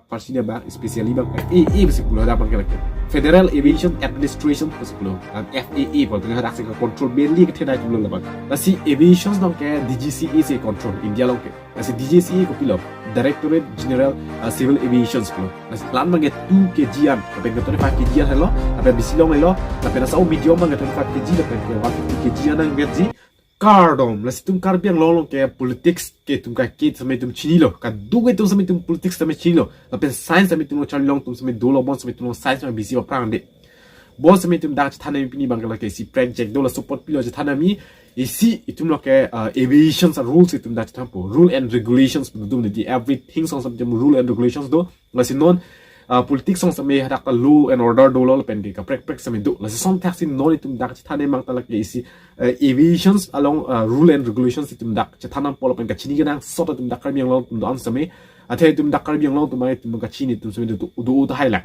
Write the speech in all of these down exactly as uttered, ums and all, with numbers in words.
First ini abang, especially abang F A A pusi pulo, hadak abang ke lake Federal Aviation Administration pusi pulo. Abang F A A pulo, tengah hadak si ke control mainly kethenei atum lo labang. Lasi aviations abang ke D G C A si control India along ke. Lasi D G C A kopilo, Directorate General uh, Civil Aviation pulo. Lasi la-an abang ke two K G an, lapen ke twenty-five K G an helo, lapen bisi longlelo, lapen asau medium abang ke twenty-five K G, lapen ke one fifty K G an nangvekji. Kardom, lasi itum Karbi Anglong along ke politics ke itum kaike setame itum chinilo. Kadokave itum setame itum politics setame chinilo. Lapen science setame itum along charlilong atum setame dolo, bon setame itum along science setame bisi aphrang de. Bon setame itum dak chethan nangji pini abang ke lake isi project do, laso apot pilo chethan nangji, isi itum lo ke uh, aviation rules itum dak chethanpo. Rule and regulations do, di everything asong setame itum rule and regulations do. Lasi non uh, politics asong setame hadak ta law and order dolo, lapen ke kaprek prek setame do. Lasi asong thaksi non itum dak chethan nangji abang ta lake isi uh, aviations along uh, rule and regulations itum dak chethan nangpo, lapen kachini kenangsot itum dak Karbi Anglong atum do-an setame. Athe itum dak Karbi Anglong atum abang itum kachini atum setame do, do tahai lang.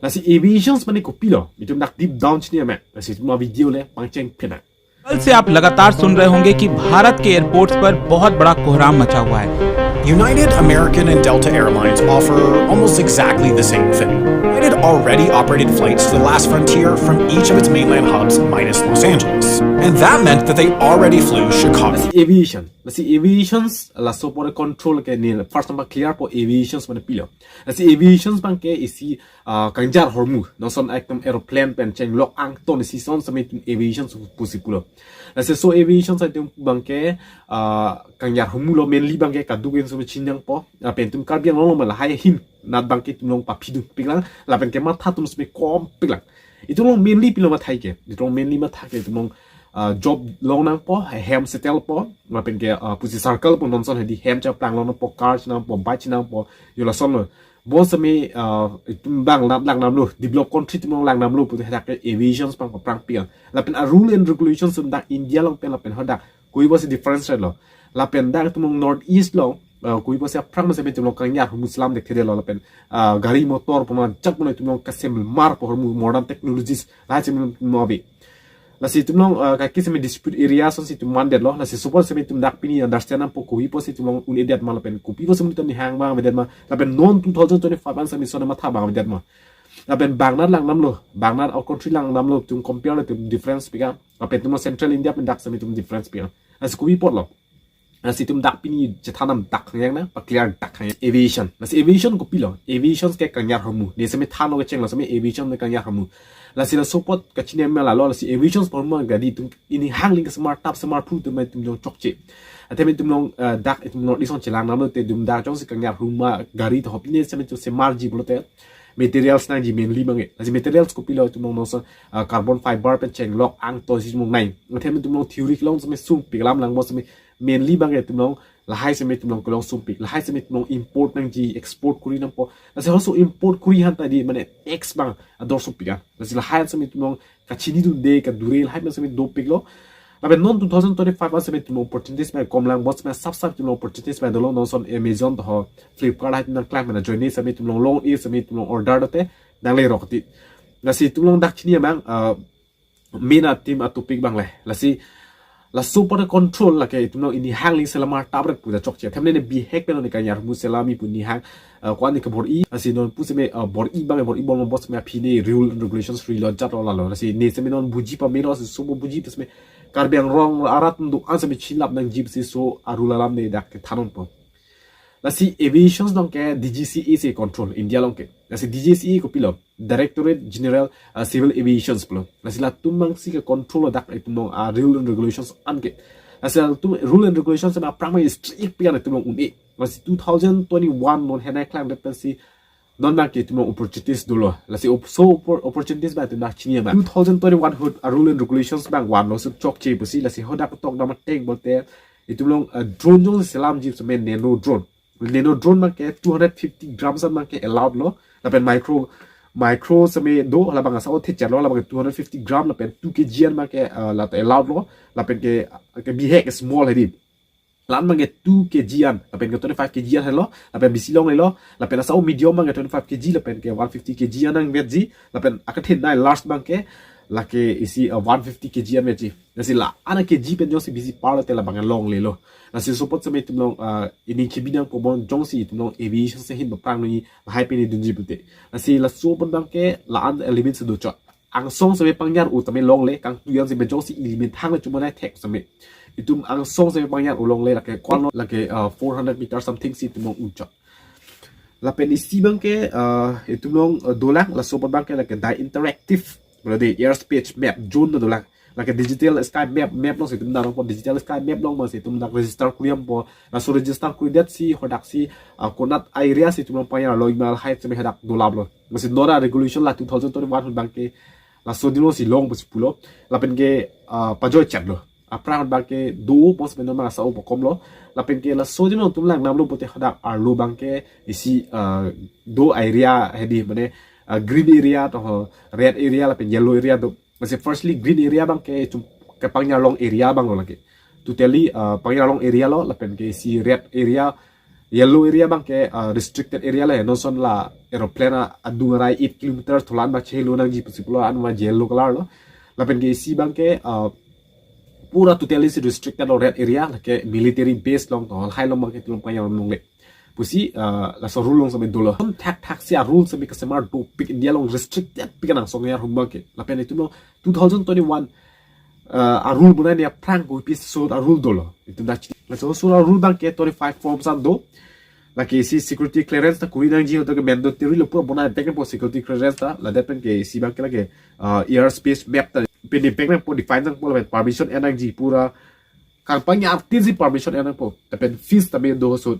Lasi aviations mane kopilo, itum dak deep down chinine. Lasi itum avideo le pangcheng phenang. कल से आप लगातार सुन रहे होंगे कि भारत के एयरपोर्ट्स पर बहुत बड़ा कोहराम मचा हुआ है। United, American, and Delta Airlines offer almost exactly the same thing. United already operated flights to the last frontier from each of its mainland hubs, minus Los Angeles. And that meant that they already flew Chicago. Lasi aviation, lasi aviations laso apot control ke ne, first number clear po aviations mane pilo. Lasi aviations abang ke isi uh, kangjar hormu, non ason ekdom aeroplane pen chenglok angton isi ason setame itum aviations pusi pulo. Lasi laso aviations itum abang ke uh, kangjar hormu lo, mainly abang ke kadokave setame chinine po. Lapen itum Karbi Anglong along ma lahai ahin nat abang ke itum along paphidun piklang, lapen kematha atum setame kom piklang. Itum along mainly pilo matha ke, itum along mainly matha ke itum along uh, job long nangpo, hem settle po, lapen ke uh, pusi circle po, non ason hedi hem chaplang long nangpo, car chenangpo, bike chenangpo, yo lasonlo. Bon setame uh, itum abang lang, lang damlo, developed country atum along lang damlo pute hadak ke aviations abang paprang pi-an. Lapen a rule and regulations atum dak India along pen lapen hadak kopi apotsi difference lo. Lapen dak itum along North East along uh, kopi apotsi aphrang setame itum along kangjar hormu selam dekthedetlo, lapen uh, gari motor puma chak puna itum along kasemar po hormu, modern technologies lahai setame ave. Lasi itum along uh, kaike setame dispute area asonsi itum mandetlo. Lasi laso apot setame itum dak pini understand nangpo kopi apotsi itum along un-edet ma, lapen kopi apotsi itum nihang abang avedet ma. Lapen non two thousand twenty-five an setame lason matha abang avedet ma. Lapen bang nat lang damlo, bang nat out country lang damlo, itum compare lo itum difference pika. Lapen itum along Central India pen dak setame itum difference pika. Lasi kopi apotlo. Lasi itum dak pini chethan nang dak khang yang na, pa clear dak khang yang. Aviation. Lasi aviation kopilo? Aviations ke kangjar hormu. Ne setame thanlo kechenglo setame aviation ne kangjar hormu. Lasi laso apot kachini ma lalo, lasi aviations hormu gari itum ini hangling kesemar tap semar phu itum itum along chokche. Athema itum along uh, dak itum along dison chelang damlo te itum dak jongsi kangjar hormu gari to hopine setame itum semarji pulote materials nangji mainly abang ke. Lasi materials kopilo itum along non ason uh, carbon fiber pen chenglok angton isi itum along nai. Athema itum along theory kelong setame sung piklam lang, bon setame mainly abang ke itum along lahai setame itum along kelong sumpik, lahai setame itum along import nangji, export kuri nangpo. Lasi halaso import kuri aphan ta di mane tax abang ador sumpik an. Lasi lahai setame itum along kachinidunde kadure lahai setame dopiklo. Lapen non two thousand twenty-five an setame itum along opportunities abang kom lang, bon setame sap sap itum along opportunities abang dolo, non ason Amazon to ho, Flipkart lahai itum nangklang pen ajoine setame itum along long e setame itum along order dote nangle rokti. Lasi itum along dak chini abang uh, main a theme a topic abang le. Lasi laso apot control lake itum along ini hangling selamar tabret puja chokche. Athema ne bihek pen ne kangjar hormu selami pu ini hang uh, ko-an ne kebor-i. Lasi non pu setame uh, bor-i abang bor-i bom, bon setame aphi ne rule and regulations rilo jat lo lalo. Lasi ne setame non buji pamelo, lasi laso buji pu setame Karbi Anglong arat do-an setame chinlap nangji pusi laso a rule alam ne dak kethan nangpo. Lasi aviations abang ke D G C A si control India along ke. Lasi D G C A kopilo? Directorate General uh, Civil Aviation pulo. Lasi latum abang si ke control dak itum along a rule and regulations an ke. Lasi latum rule and regulations abang aphrang strict pi an itum along un-e. Lasi two thousand twenty-one non henai klang det pensi non abang ke itum along opportunities dolo. Lasi op-, laso oppor-, opportunities abang itum dak chini abang. Two thousand twenty-one ahut a rule and regulations abang vanlo, laso chokche pusi. Lasi hadak tok dam ateng pulote itum along uh, drone jongsi selamji setame nano drone. Nano drone abang ke two hundred fifty grams an abang ke allowed lo. Lapen micro, micro setame do, halabang asau thecharlo, halabang two hundred fifty gram lapen two K G an abang ke uh, la ta allowed lo. Lapen ke ke bihek small hedi. La-an abang ke two K G an, lapen ke twenty-five K G an helo, lapen bisi longlelo, lapen asau medium abang ke twenty-five K G, lapen ke one fifty K G an nangvekji, lapen akethenei large abang ke Lake isi uh, one fifty K G an meji. Lasi la-an a K G pen jongsi bisi parlo te labang longlelo. Lasi support seme itum along uh, ining kebi nangpo, bon jongsi itum along aviation si hin baphrang nangji lahai pen idunji pute. Lasi laso pon abangke la-an element si dochot. Angsong seme pangyar u tame longle, kangtuiyan seme jongsi element hang le chuma nai thek seme. Itum angsong seme pangyar u longle lake kwan lo lake uh, four hundred meter something si itum along unchot. Lapen isi abangke uh, itum along uh, dolang, laso pon abangke lake di-interactive, berarti airspace map zone na dolang. Lake digital sky map, map along si itum nangpo, digital sky map along ma si itum dak register kuri nangpo. Laso register kuridet si hadak si uh, konat area si itum along pangyar lo, imal height seme hadak dolaplo. Masi nora regulation la two thousand twenty-one ahut abangke laso adim along si long pusi pulo. Lapen ke uh, pajoi chat lo. Aphrang abangke do, bos pen ma sa o pokom lo. Lapen ke laso adim along itum lang namlo pute hadak arlo abangke isi uh, do area hedi, mane uh, green area to ho, red area lapen yellow area do. Masi firstly green area abangke itum kepangyar long area abang lo lake. Totally uh, pangyar long area lo, lapen ke isi red area, yellow area abangke uh, restricted area le, non son la aeroplane a- adung arai eight kilometer tholan ba chelo nangji pusi pulo, anma yellow color lo. Lapen ke isi abangke uh, pura totally si restricted lo, red area, lake military base along to, lahai along abangke itum along pangyar longle pusi uh, laso rule along seme dolo. Thakthak si a rule seme kesemar dopik, India along restricted pik angsong yar hum abangke. Lapen itum along two thousand twenty-one uh, a rule bonai ni aphrang ko pi so a rule dolo. Itum dak chini. Laso so a rule abangke twenty-five forms an do. Lake isi security clearance ta kuri nangji, hoto ke mandatory lo, pura bonai vek nangpo security clearance ta. Ladak pen ke isi abangke lake uh, airspace map ta pen vek nangpo, define nangpo, lapen permission en nangji pura. Kangpangyar tin si permission en nangpo. Lapen fees tame do so.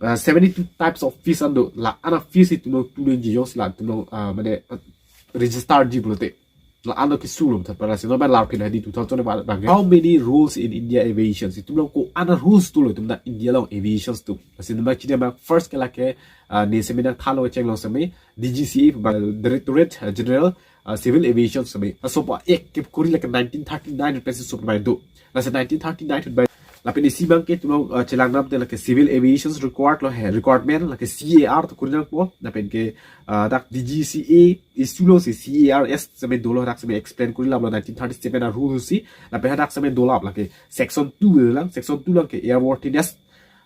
Uh, seventy-two types of fees an do. La-an a fees itum along tu nangji jongsi la itum along uh, mane uh, register ji pulote. La-an along kesu lo, tha para si no ba larpin hadi two thousand twenty-one abangke. How many rules in India aviation? Itum along ko-an a rules do lo itum dak India along aviation atum. Lasi nangba chini abang first ke lake uh, ne seme nangthanlo chenglo seme D G C A ba Directorate uh, General uh, Civil Aviation seme. Laso pa ek ke kuri lake nineteen thirty-nine pen si sup bai do. Lasi nineteen thirty-nine ahut bai. Lapen isi abangke itum along uh, chelang nam te lake civil aviation required lo he, requirement lake C A R to kuri nangpo. Lapen ke uh, dak D G C A issue lo si C A R S seme dolo, dak seme explain kuri laplo nineteen thirty-seven a rule si. Lapen hadak seme dolap lake section two lang, section two lang ke airworthiness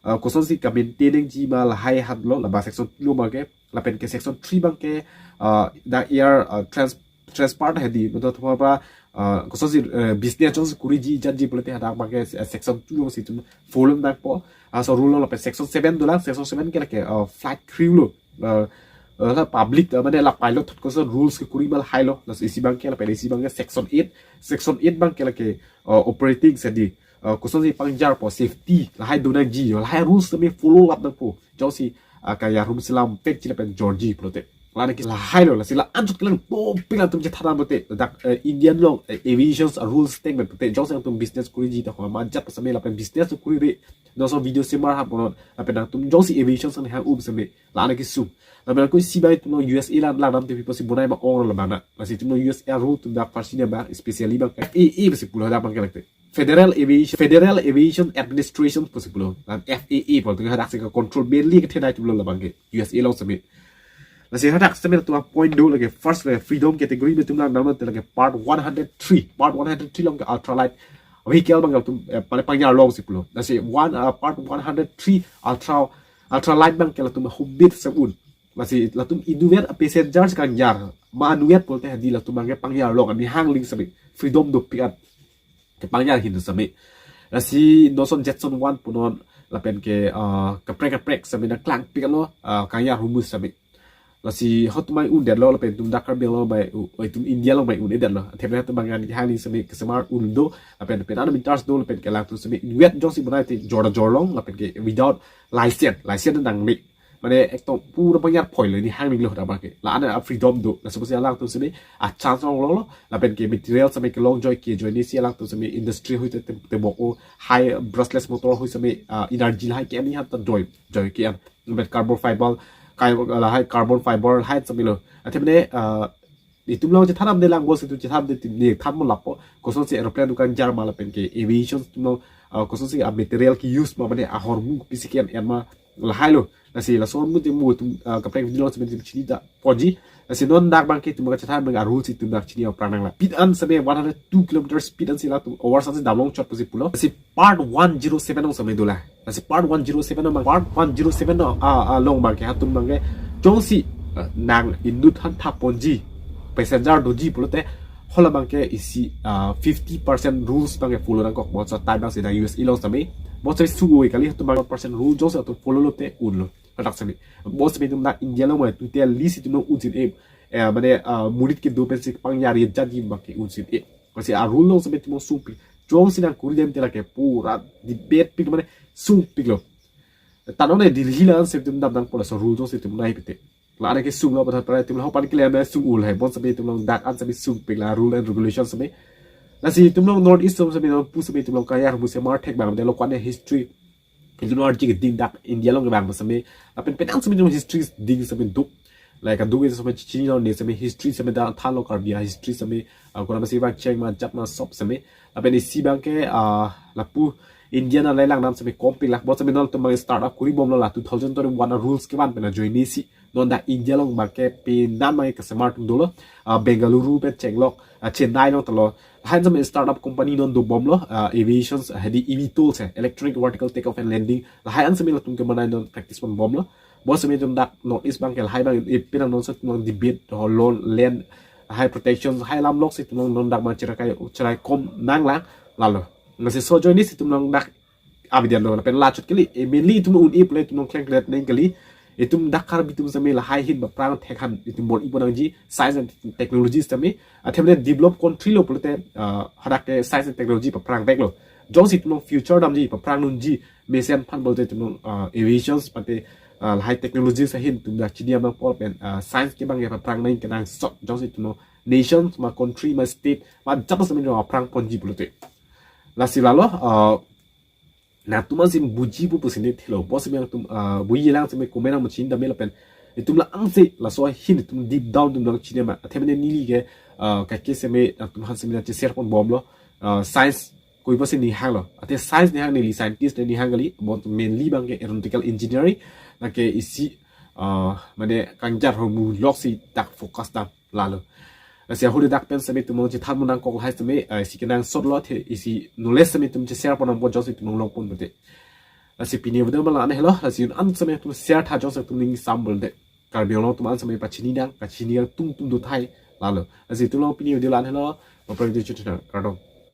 uh, kosonsi ka-maintain nangji ma lahai ahan lo, laba section two lo abangke. Lapen ke section three abangke uh, dak air uh, trans transport hedi, betul thoma pra uh, kosonsi uh, business jongsi kuriji jatji pulote hadak abangke uh, section two along si itum follow nangpo. Uh, so rule lo, lapen section seven dolang, section seven ke lake uh, flight crew lo. Uh, uh, la public uh, mane la pilot thot koson rules kekuri ma lahai lo. Lasi isi abangke, lapen isi abangke section eight, section eight abangke lake uh, operating sedi uh, kosonsi pangyarpo, safety lahai do nangji, lahai rules tame follow lap nangpo. Jongsi uh, kayar hum selam pek chile pen jorji pulote. La-an ke lahai lo, lasi la-an chot kelang dopik atum chethan nang pulote. Dak uh, Indian along uh, aviation uh, rules teng pen pulote, jongsi itum business kuriji ta ho, majat seme lapen business kurire. Doso video semar ha ponon, lapen itum jongsi aviation sang ha um seme. La-an kesung. Lapen ko isi bai itum along U S A lang lang nam te people si bonai ma ong lo bana. Lasi itum along U S A rule itum dak first ini ba, especially abang F A A pusi pulo hadak abangke lake. Federal Aviation, Federal Aviation Administration pusi pulo. Dan F A A pon tu hadak si control mainly kethenei itum along labangke U S A along seme. Lasi hadak seme itum a point do lake, first lake freedom category me itum lang nam te lake part one hundred three. Part one hundred three along ke ultralight vehicle abang itum eh, pada pangyar long si pulo. Lasi one uh, part one hundred three ultra ultralight abangke latum hubit seun. Lasi latum inuet a passengers kangyar. Ma anuet pulote hadi latum abangke pangyar long, ani hang ling seme. Freedom dopik an. Kepangyar hin seme. Lasi noson Jetson one punon lapen ke uh, kaprek kaprek seme nangklangpik lo uh, kangyar humus seme. Lasi hot mai un det lo, lapen itum dak Karbi Anglong bai u, itum India along bai un-edet lo. Athema itum abang ani hang ling seme kesemar un do, lapen pen ana mintars do, lapen ke alangtum seme inuet jongsi bonai te jor jor long, lapen ke without license, license nangne. Mane ekdom pura pangyar phoi lo, ini hang ling lo hadak abangke. La-an a freedom do. Laso pusi alangtum seme a chance long lo lo, lapen ke material seme kelong joi ke joi ni si alangtum seme industry ahut te te mok o, hai brushless motor ahut seme uh, energy lahai ke ani han ta joi joi ke an. Lapen carbon fiber, kai lahai carbon fiber lahai seme lo. Athema ne uh, itum along chethan nam de lang, bos itum chethan de tim ne than mo lapo. Kosonsi aeroplane dukan jar ma lapen ke aviation itum along uh, kosonsi a material ke use ma, mane ahormu pisi ke an ma Lahai lo. Lasi laso amu te mo itum, ah, kaprek video along sitame itum chini ta ponji. Lasi non dak abangke itum kachethan abang a-rules itum dak chini aphrang nanglang. Speed an sitame one hundred two kilometer speed ansi latum oversat si damlong chot pusi pulo. Lasi part one zero seven along sitame dolang. Lasi part one zero seven along, part one zero seven along, ah, ah, along abangke hatum abangke jongsi, ah, nang inut aphan thap ponji, passenger doji pulote hala abangke isi, ah, fifty percent rules abangke follow nangkok. Bonseta abangsi dak U S A along sitame, bonseta sung-oi kali, hatum abang percent rule jongsi hatum follow lote unlo. Kadak sitame. Bonseta itum dak India along ma tute list itum along un-e. Eh, mane, ah, monit kedo pensi pangyari jatji abangke un-e. Lasi a-rule along sitame itum along sungpik. Jongsi nang kuri dem te lake pura debate pik, mane sungpiklo. Tanone Delhi la-an sitame itum damnangpo laso rule jongsi itum nai pite. La-an ke sunglo, apot pare itum la hopan kele me sung-ul hai. Bonseta itum along dak an sitame sungpik la rule and regulation sitame. Lasi itum along North East sitame non pu sitame itum along kayar mu semar thek abang de lo kwane history. Itum along arji keding dak India along kevang sitame. Lapen penang sitame itum history ding sitame duk. Like aduk sitame chini lo ne sitame history sitame dak thanlo Karbi a-history sitame, ah, kona masi vangcheng ma jat ma sop sitame. Lapen isi abangke, ah, lapu India nang lelang nam sitame kompik la. Bonseta non itum abang startup kuri bomlo la two thousand twenty-one a-rules kevan pen ajoine si. Non dak India along abangke penang abangke kesemar atum dolo. Ah, Bengaluru pen chenglok, ah, Chennai along talo. Lahai an sitame startup company non dobomlo, ah, aviation, ah, hadi eVTOL se, electronic vertical takeoff and landing. Lahai an sitame latum kemanai non practice ponbomlo. Bonseta itum dak North East abangke lahai abang, eh, penang non sitame debate, ho, loan, land, high protection, high lam lok si itum along non dak abang cherai kai, cherai kom nanglang lalo. Lasi laso ajoine si itum along dak abidi lo, lapen la chot kali, eh, mainly itum un-e pule itum along klem klet neng kali. Itum dak Karbi atum sitame lahai ahin aphrang thek aphan itum bor-i pon nangji, science and technology sitame. Athe mane develop country lo pulote, ah, hadak ke science and technology paphrang veklo. Jongsi itum along future damji, paphrang dunji, mesen aphan pulote itum along, ah, aviation mate, ah, lahai technologies ahin itum dak chini damnangpo pen, ah, science ke abangke paphrang nang kenangsot jongsi itum along nation ma country ma state ma jat sitame itum aphrang ponji pulote. Lasi lalo, ah, nangtum ansi buji pu pusi nithelo. Bonseta itum, ah, buji lang sitame comment nang muchin dame lapen itum la-an si laso ahin itum deep down itum nang chini ma. Athe mane neli ke, ah, kaike sitame nangtum aphan sitame nang share ponbomlo. Ah, science koi pusi nihanglo. Athe science nihang neli scientist nihang kali. Bon mainly abangke aeronautical engineering. Lake isi, ah, mane kangjar ho mu lok si dak focus dam lalo. Lasi ahuli dak pen sitame itum along chethan mu nangkok lahai sitame, eh, isi kenangsotlo, athe isi knowledge sitame itum che-share pon nangpo jongsi itum along longpon pute. Lasi pini video abang la-an helo, lasi un-an sitame itum share tha jongsi itum ning sambul de. Karbi Anglong atum an sitame pachini nang, kachini nangtum tum do thai lalo. Lasi itum along pini video la-an helo, bye bye, kardom.